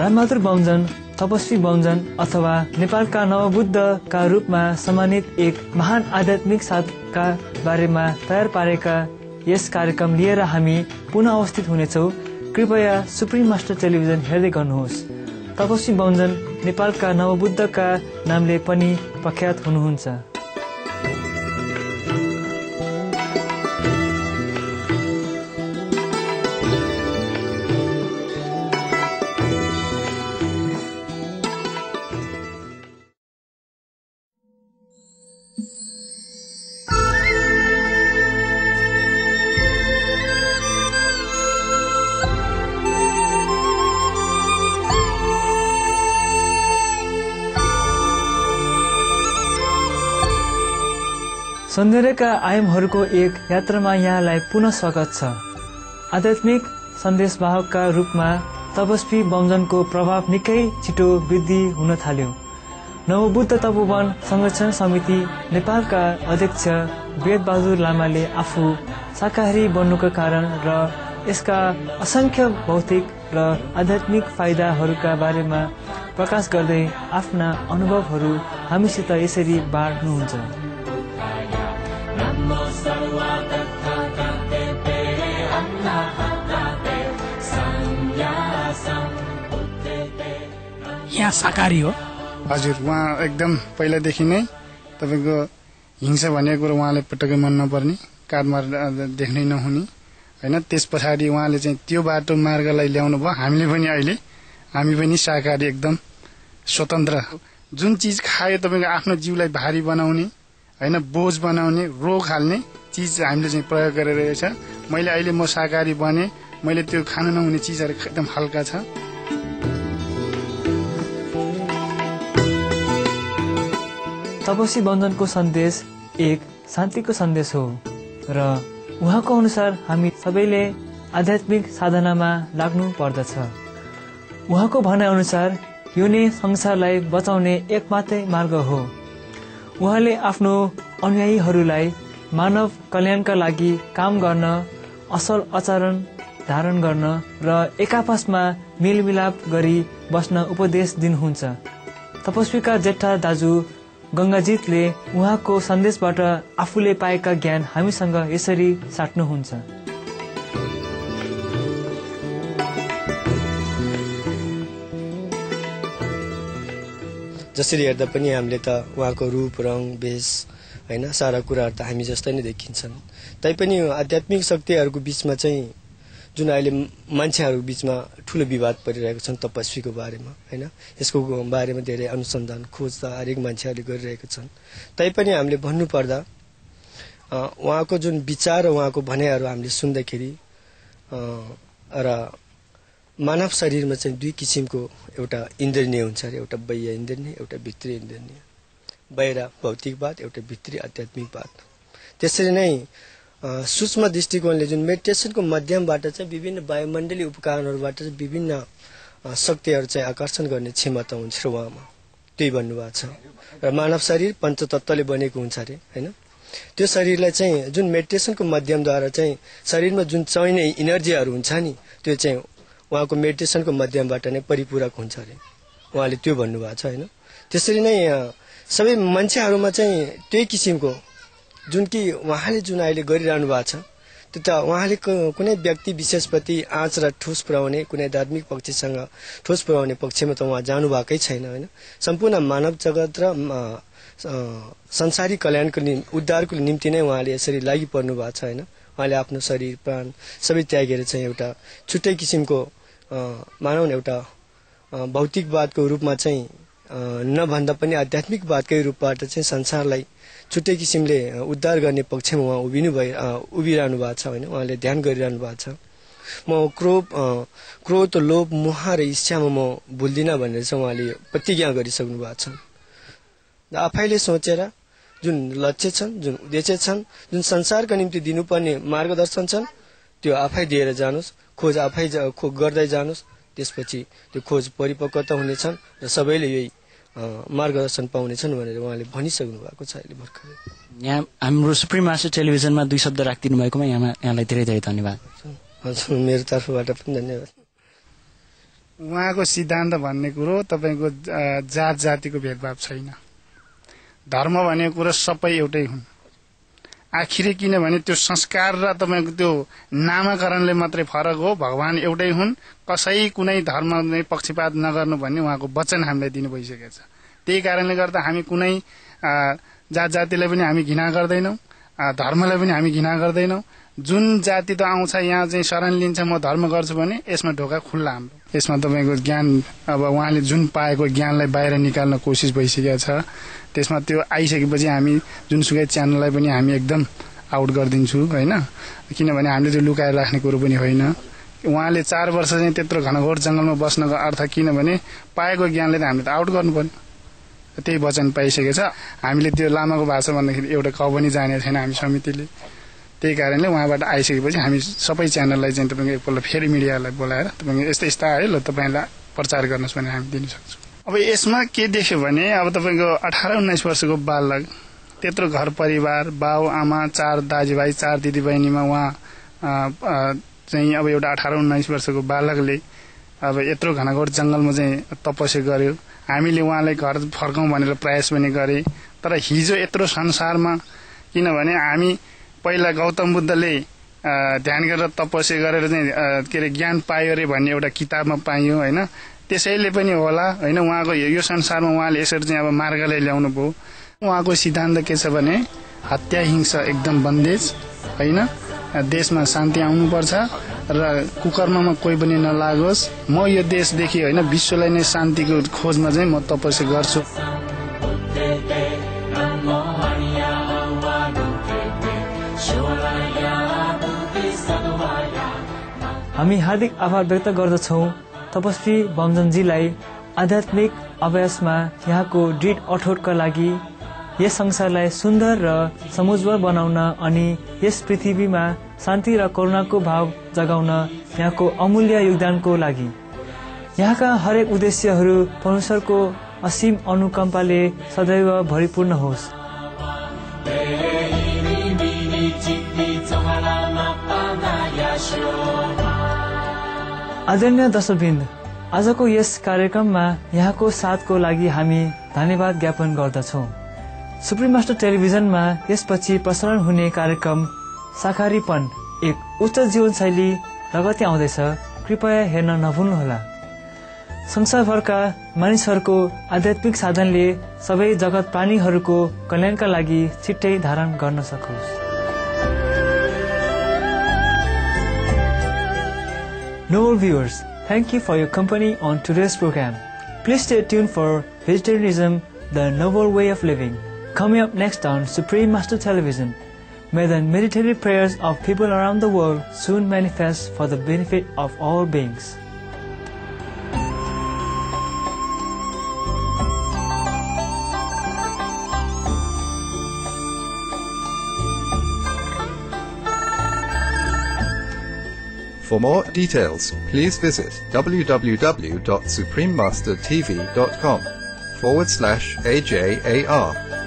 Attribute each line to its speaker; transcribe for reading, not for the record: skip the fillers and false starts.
Speaker 1: रामबहादुर बहुजन, तपस्वी बहुजन अथवा नेपालका नवबुद्धका रूपमा सम्मानित एक महान आध्यात्मिक साधकका बारेमा तयार पारेका यस कार्यक्रम लिएर हामी पुनः अवस्थित हुनेछौँ। कृपया सुप्रिम मास्टर टेलिभिजन हेर्दै गर्नुहोस्। तपस्वी बहुजन नेपालका नवबुद्धका नामले पनि प्रख्यात हुनुहुन्छ। सौन्दर्यका आयामहरूको एक यात्रामा यहाँलाई पुनः स्वागत छ। आध्यात्मिक सन्देशवाहकका रूपमा तपस्वी बहुजनको प्रभाव निकै छिटो वृद्धि हुन थाल्यो। नवबुद्ध तपोवन संरक्षण समिति नेपालका अध्यक्ष वेदबहादुर लामाले आफू शाकाहारी बन्नुका कारण र यसका असंख्य भौतिक र आध्यात्मिक फाइदाहरूका बारेमा प्रकाश गर्दै आफ्ना अनुभवहरू हामीसित यसरी बाँड्नुहुन्छ।
Speaker 2: यहाँ शाकाहारी हो?
Speaker 3: हजुर, उहाँ एकदम पहिलादेखि नै तपाईँको हिंसा भनेको कुरो उहाँले पटक्कै मन नपर्ने, काठमार देख्नै नहुने होइन। त्यस पछाडि उहाँले चाहिँ त्यो बाटो मार्गलाई ल्याउनु भयो। हामी पनि शाकाहारी एकदम स्वतन्त्र। जुन चिज खायो तपाईँको आफ्नो जिउलाई भारी बनाउने होइन, बोझ बनाउने, रोग हाल्ने चिज हामीले चाहिँ प्रयोग गरिरहेछ। अहिले म शाकाहारी बने, मैले त्यो खानु नहुने चिजहरू एकदम हल्का छ।
Speaker 1: तपस्वी बहुजनको सन्देश एक शान्तिको सन्देश हो र उहाँको अनुसार हामी सबैले आध्यात्मिक साधनामा लाग्नु पर्दछ। उहाँको भनाइ अनुसार यो नै संसारलाई बचाउने एकमात्रै मार्ग हो। उहाँले आफ्नो अनुयायीहरूलाई मानव कल्याणका लागि काम गर्न, असल आचरण धारण गर्न र एकापसमा मेलमिलाप गरी बस्न उपदेश दिनुहुन्छ। तपस्वीका जेठा दाजु गंगाजीतले उहाँको सन्देशबाट आफूले पाएका ज्ञान हामीसँग यसरी साट्नुहुन्छ।
Speaker 4: जसरी हेर्दा पनि हामीले त उहाँको रूप रङ भेष होइन सारा कुराहरू त हामी जस्तै नै देखिन्छन्। तैपनि आध्यात्मिक शक्तिहरूको बीचमा चाहिँ जुन अहिले मान्छेहरूको बीचमा ठुलो विवाद परिरहेको छन् तपस्वीको बारेमा होइन, यसको बारेमा धेरै अनुसन्धान खोज त हरेक मान्छेहरूले गरिरहेका छन्। तैपनि हामीले भन्नुपर्दा उहाँको जुन विचार र उहाँको भनाइहरू हामीले सुन्दाखेरि र मानव शरीरमा चाहिँ दुई किसिमको एउटा इन्द्रिय हुन्छ अरे, एउटा बाह्य इन्द्रिय, एउटा भित्री इन्द्रिय। बाहिर भौतिकवाद, एउटा भित्री आध्यात्मिकवाद। त्यसरी नै सूक्ष्म दृष्टिकोणले जुन मेडिटेसनको माध्यमबाट चाहिँ विभिन्न वायुमण्डलीय उपकरणहरूबाट चाहिँ विभिन्न शक्तिहरू चाहिँ आकर्षण गर्ने क्षमता हुन्छ र उहाँमा त्यही भन्नुभएको छ। र मानव शरीर पञ्चतत्त्वले बनेको हुन्छ अरे होइन। त्यो शरीरलाई चाहिँ जुन मेडिटेसनको माध्यमद्वारा चाहिँ शरीरमा जुन चाहिने इनर्जीहरू हुन्छ नि, त्यो चाहिँ उहाँको मेडिटेसनको माध्यमबाट नै परिपूरक हुन्छ अरे, उहाँले त्यो भन्नुभएको छ होइन। त्यसरी नै सबै मान्छेहरूमा चाहिँ त्यही किसिमको जुन कि उहाँले जुन अहिले गरिरहनु भएको छ, त्यो त उहाँले कुनै व्यक्ति विशेषप्रति आँच र ठोस पुर्याउने, कुनै धार्मिक पक्षसँग ठोस पुर्याउने पक्षमा त उहाँ जानुभएकै छैन होइन। सम्पूर्ण मानव जगत र संसारी कल्याणको उद्धारको निम्ति नै उहाँले यसरी लागि पर्नु भएको छ होइन। उहाँले आफ्नो शरीर प्राण सबै त्यागेर चाहिँ एउटा छुट्टै किसिमको मानौँ न एउटा भौतिकवादको रूपमा चाहिँ नभन्दा पनि आध्यात्मिकवादकै रूपबाट चाहिँ संसारलाई छुट्टै किसिमले उद्धार गर्ने पक्षमा उहाँ उभिरहनु भएको छ होइन। उहाँले ध्यान गरिरहनु भएको छ। म क्रोध, लोभ, मोह र इच्छामा म भुल्दिनँ भनेर चाहिँ उहाँले प्रतिज्ञा गरिसक्नु भएको छ। आफैले सोचेर जुन लक्ष्य छन्, जुन उद्देश्य छन्, जुन संसारका निम्ति दिनुपर्ने मार्गदर्शन छन्, त्यो आफै दिएर जानुहोस्, खोज आफै गर्दै जानुहोस्। त्यसपछि त्यो खोज परिपक्वता हुनेछन् र सबैले यही मार्गदर्शन पाउनेछन् भनेर उहाँले भनिसक्नु भएको छ अहिले भर्खरै।
Speaker 2: यहाँ हाम्रो सुप्रिम मास्टर टेलिभिजनमा 2 शब्द राखिदिनु भएकोमा यहाँलाई धेरै धेरै धन्यवाद।
Speaker 4: हजुर, मेरो तर्फबाट पनि धन्यवाद।
Speaker 3: उहाँको सिद्धान्त भन्ने कुरो तपाईँको जात जातिको भेदभाव छैन। धर्म भनेको कुरो सबै एउटै हुन्। आखिरी किनभने त्यो संस्कार र तपाईँको त्यो नामाकरणले मात्रै फरक हो। भगवान एउटै हुन्। कसै कुनै धर्मले पक्षपात नगर्नु भन्ने उहाँको वचन हामीलाई दिनु भइसकेको छ। त्यही कारणले गर्दा हामी कुनै जात जातिलाई पनि हामी घृणा गर्दैनौँ, धर्मलाई पनि हामी घृणा गर्दैनौँ। जुन जाति त आउँछ यहाँ चाहिँ शरण लिन्छ म धर्म गर्छु भने यसमा ढोका खुल्ला हाम्रो। यसमा तपाईँको ज्ञान अब उहाँले जुन पाएको ज्ञानलाई बाहिर निकाल्न कोसिस भइसकेको छ। त्यसमा त्यो आइसकेपछि हामी जुनसुकै च्यानललाई पनि हामी एकदम आउट गरिदिन्छु होइन। किनभने हामीले त्यो लुकाएर राख्ने कुरो पनि होइन। उहाँले 4 वर्ष चाहिँ त्यत्रो घनघोर जङ्गलमा बस्नको अर्थ किनभने पाएको ज्ञानले त हामीले त आउट गर्नु पर्यो। त्यही वचन पाइसकेको छ। हामीले त्यो लामाको भाषा भन्दाखेरि एउटा क पनि जानेको छैन हामी समितिले। त्यही कारणले उहाँबाट आइसकेपछि हामी सबै च्यानललाई चाहिँ तपाईँको एकपल्ट फेरि मिडियालाई बोलाएर तपाईँको यस्तो यस्तो आयो ल तपाईँलाई प्रचार गर्नुहोस् भनेर हामी दिन सक्छौँ। अब यसमा के देख्यो भने अब तपाईँको 18-19 वर्षको बालक त्यत्रो घर परिवार बाउ आमा 4 दाजुभाइ 4 दिदीबहिनीमा उहाँ चाहिँ अब एउटा 18-19 वर्षको बालकले अब यत्रो घनघोर जङ्गलमा चाहिँ तपस्या गर्यो। हामीले उहाँलाई घर फर्काउँ भनेर प्रयास पनि गरे। तर हिजो यत्रो संसारमा किनभने हामी पहिला गौतम बुद्धले ध्यान गरेर तपस्या गरेर चाहिँ के अरे ज्ञान पायो अरे भन्ने एउटा किताबमा पाइयो होइन। त्यसैले पनि होला होइन उहाँको यो संसारमा उहाँले यसरी चाहिँ अब मार्गलाई ल्याउनु भयो। उहाँको सिद्धान्त के छ भने हत्या हिंसा एकदम बन्देज होइन। देशमा शान्ति आउनुपर्छ र कुकर्ममा कोही पनि नलागोस्। म यो देशदेखि होइन विश्वलाई नै शान्तिको खोजमा चाहिँ म तपस्या गर्छु।
Speaker 1: हामी हार्दिक आभार व्यक्त गर्दछौँ तपस्वी बमजनजीलाई आध्यात्मिक अभ्यासमा यहाँको दृढ अठोटका लागि, यस संसारलाई सुन्दर र समुज्वल बनाउन अनि यस पृथ्वीमा शान्ति र करुणाको भाव जगाउन यहाँको अमूल्य योगदानको लागि। यहाँका हरेक उद्देश्यहरू परमेश्वरको असीम अनुकम्पाले सदैव भरिपूर्ण होस्। आदरणीय दर्शकवृन्द, आजको यस कार्यक्रममा यहाँको साथको लागि हामी धन्यवाद ज्ञापन गर्दछौँ। सुप्रिम मास्टर टेलिभिजनमा यसपछि प्रसारण हुने कार्यक्रम शाकाहारीपन एक उच्च जीवनशैली लगत्तै आउँदैछ। कृपया हेर्न नभुल्नुहोला। संसारभरका मानिसहरूको आध्यात्मिक साधनले सबै जगत प्राणीहरूको कल्याणका लागि छिट्टै धारण गर्न सकोस्। Noble viewers, thank you for your company on today's program. Please stay tuned for Vegetarianism, the Noble Way of Living. Coming up next on Supreme Master Television, may the meditative prayers of people around the world soon manifest for the benefit of all beings.
Speaker 5: For more details, please visit www.suprememastertv.com/AJAR.